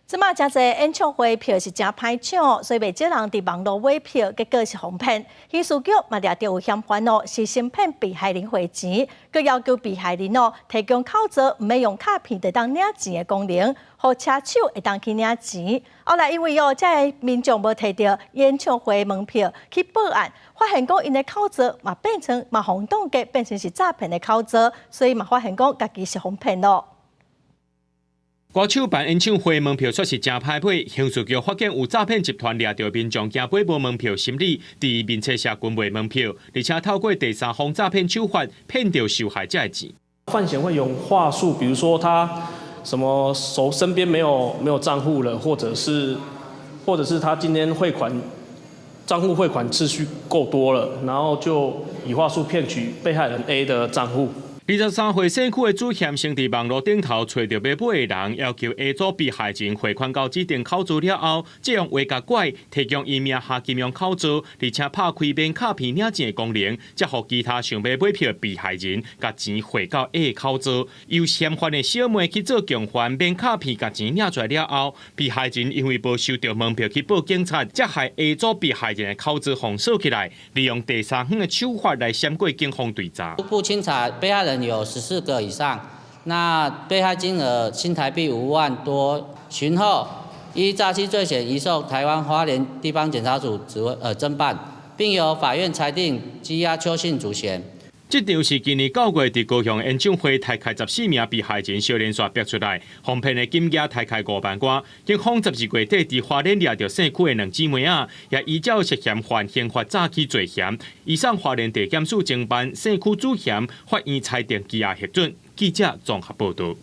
這馬誠濟演唱會票是誠歹搶，所以袂少人佇網路買票，結果是予騙。刑事局嘛掠著有嫌犯哦，是先騙被害人匯錢，閣要求被害人哦提供口座，毋免用卡片就當領錢的功能，予車手會當去領錢。後來因為哦，這个民眾無提著演唱會門票去報案，發現講𪜶的口座嘛變成嘛予凍結，變成是詐騙的口座，所以嘛發現講家己是予騙囉。歌手辦演唱會門票煞是誠歹買，刑事局發現有詐騙集團掠著民眾驚買無門票心理，佇面冊社群賣門票，而且透過第三方詐騙手法騙著受害者的錢。犯嫌會用話術，比如說他什麼手身邊沒有賬戶了，或者是他今天匯款賬戶匯款次數夠多了，然後就以話術騙取被害人 A 的賬戶。23歲社區的主嫌先佇網路頂頭揣著欲買的人，要求 A 組被害人匯款到指定口座了後，再用話共拐，提供伊名下金融口座，而且拍開免卡片領錢的功能，才予其他想欲買票的被害人共錢匯到 A 口座。由嫌犯的小妹去做共犯，免卡片共錢領出來了後，被害人因為無收著門票去報警察，才害 A 組被害人的口座封鎖起來，利用第三方的手法來閃過警方追查。初步清查被害人有14個以上，那被害金額新台幣5萬多。尋後依詐欺罪嫌移送台灣花蓮地方檢察署指揮偵辦，並由法院裁定羈押邱姓主嫌。這場是今年9月佇高雄演唱會刣開14名被害人相連續逼出來，予騙的金額刣開5萬外。警方12月底佇花蓮掠著姓區的兩姊妹仔，也依照涉嫌犯刑法詐欺罪嫌，移送花蓮地檢署偵辦，姓區主嫌法院裁定羈押核准。記者綜合報導。